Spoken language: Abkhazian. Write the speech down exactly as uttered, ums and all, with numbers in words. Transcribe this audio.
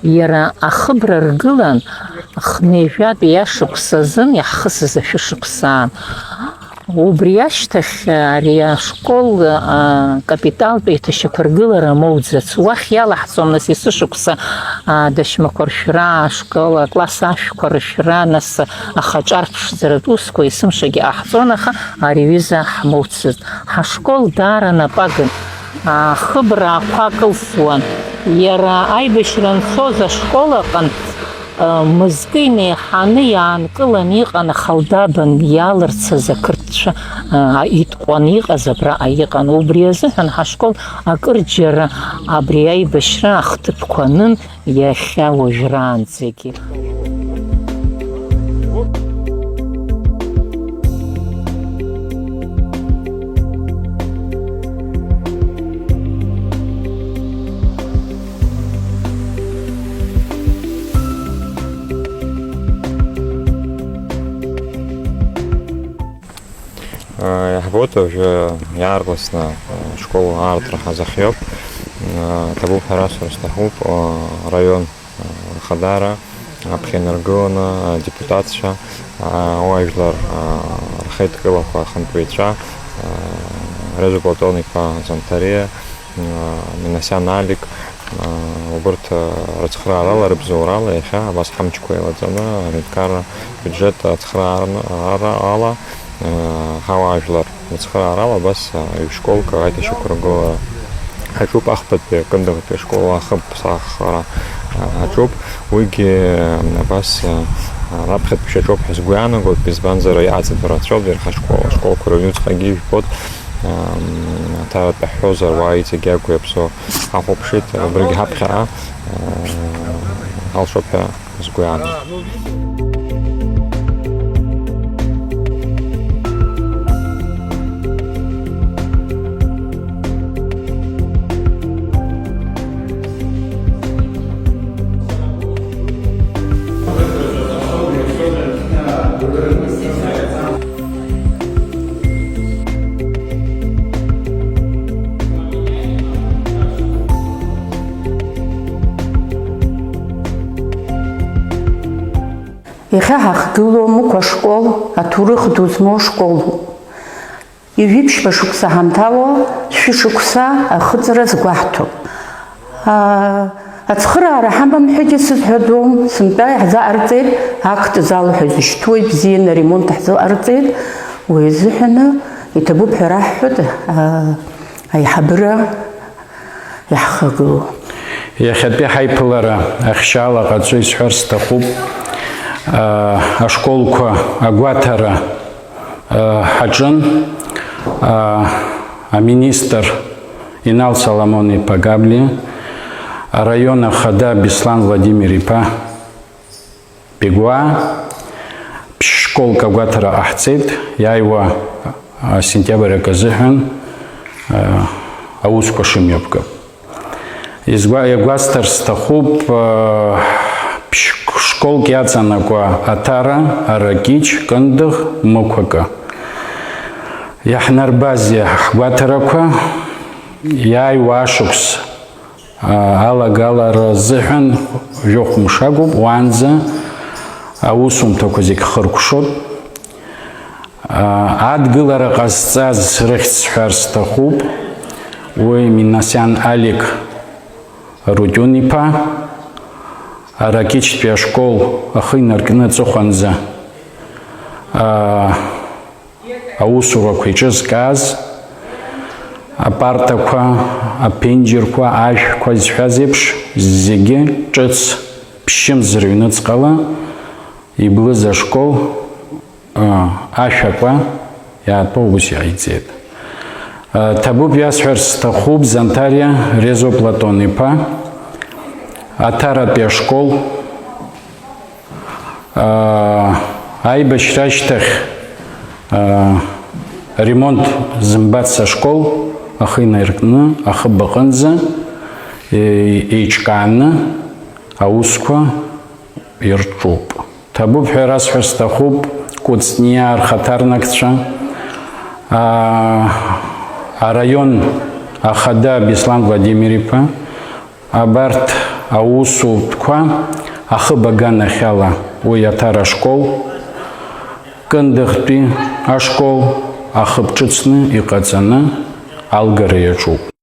Иара ахыбра ргылан хынҩажәатәи ашықәс азын иаҳхысыз ашәышықәсаан. Убри ашьҭахь ари ашкол, а, капиталтә еиҭашьақәыргылара амоуӡац. Уахь иалаҳҵон, нас, есышықәса, а, адашьмақәа ршәра, ашкол акласс ашәқәа рышәра, нас, ахаҿар ԥшӡаратә усқәа есымшагьы ҟаҳҵон, аха ари аҩыза ҳмоуцызт. Ҳашкол даара напагын, а, хыбра ақәа кылсуан. Иара аибашьра анцоз ашкол аҟынтә, а, мызкы инеиҳаны иаанкыланы иҟан, ахалдабан иаалырцаз ақырҭцәа, а, итҟәаны иҟаз абраҟа иҟан. Убри азыҳәан ҳашкол акырџьара абри аибашьра ахҭыԥқәа анын иахьа уажәраанӡагьы. Иаҳбоит, уажәы иаарласны ашкол аартра ҳазахиоуп. Ҭабуп ҳәа расҳәар сҭахуп, араион ахадара, аԥхьа инаргыланы адепутатцәа, ауаажәлар рхеидкылақәа ахантәаҩцәа, Резо Платон-иԥа Занҭариа, Минасиан Алик, убырҭ рыцхыраарала, рыбзоурала иахьа абас ҳамчқәа еилаҵаны аҳәынҭқарра бюджет ацхыраарала ҳауаажәлар. Ацхыраарала абас, а, ҩ-школк аиҭашьақәыргылара ҳаҿуп, ахԥатәи акындыӷтәи ашкол ахыԥсахра, а, ҳаҿуп. Уигьы, м, абас, а, а, раԥхьатәи шьаҿоуп ҳәа сгәы иаанагоит, избанзар, аиҵатәара рацәоуп, иара ҳашкол, ашколқәа рыҩнуҵҟагьы ижәбоит, а, м, аҭаратәы ҳҳәозар, уа иҵегьы агәы иаԥсоу ҳахәаԥшит, убригь ҳаԥхьаҟа, а, ҳалшоуп ҳәа сгәы иаанагоит. Иахьа ҳахгылоу Мықә ашкол, аҭоурых ду змоу школуп. Ҩажәи ԥшьба шықәса ҳамҭало, шәышықәса ахыҵра згәаҳҭо. Аа, ацхыраара ҳамам ҳәагьы сызҳәаӡом, сынтәа иаҳзаҟарҵеит, ақҭ залҳәаз ишьҭуеит, бзианы аремонт ҳзыҟарҵеит, уи азыҳәаны иҭабуп ҳәа раҳҳәоит, аа, аиҳабыра иаҳхагылоу. Иахьатәи ҳаиԥылара ахьшьаала ҟаҵо исҳәар сҭахуп, аа, ашколқәа агәаҭара, аа, ҳаҿын, аа, аминистр Инал Соломон-иԥа Габлиа, араион ахада Беслан Владимир-иԥа Бегәаа, ԥшь-школк агәаҭара ҟаҳҵеит, иааиуа, а, сентиабр акы азыҳәан, а, аусқәа шымҩаԥгап. Изгәа-, иагәасҭар сҭахуп, а, ԥшь-, школк иаҵанакуа Аҭара, Аракьыч, Кындыӷ, Мықә акы. Иаҳнарбазеи ҳгәаҭарақәа, иааиуа ашықәс алагалара азыҳәан жәохә мшы агуп, уаанӡа аусумҭақәа зегь хыркәшоит. Адгылара ҟазҵаз рыхьӡ сҳәар сҭахуп, уи Минасиан Алик Рутиун-иԥа, Аракьычтәи ашкол ахы инаркны аҵыхәанӡа аусурақәа еиҿызкааз, апартақәа, аԥенџьырқәа, ашәқәа зҳәаз еиԥш, зегьы ҿыц ԥшьымз рыҩныҵҟала иблыз ашкол, а, ашәақәа иаатәоу ус иҟаиҵеит. А, ҭабуп иасҳәарц сҭахуп, Занҭариа Резо Платон-иԥа, Аҭаратәи ашкол, аа, аибашьра ашьҭахь, аа, ремонт зымбац ашкол ахы инаиркны, ахыб аҟынӡа, е-, еиҿкааны аусқәа ирҿуп. Ҭабуп ҳәа расҳәар сҭахуп Кәыҵниаа рхаҭарнакцәа, аа, араион ахада Беслан Владимир-иԥа, абарҭ Аусутәқәа ахыб аганахьала уи Аҭара ашкол, Кындыӷтәи ашкол ахыб ҿыцны иҟаҵаны алгара иаҿуп.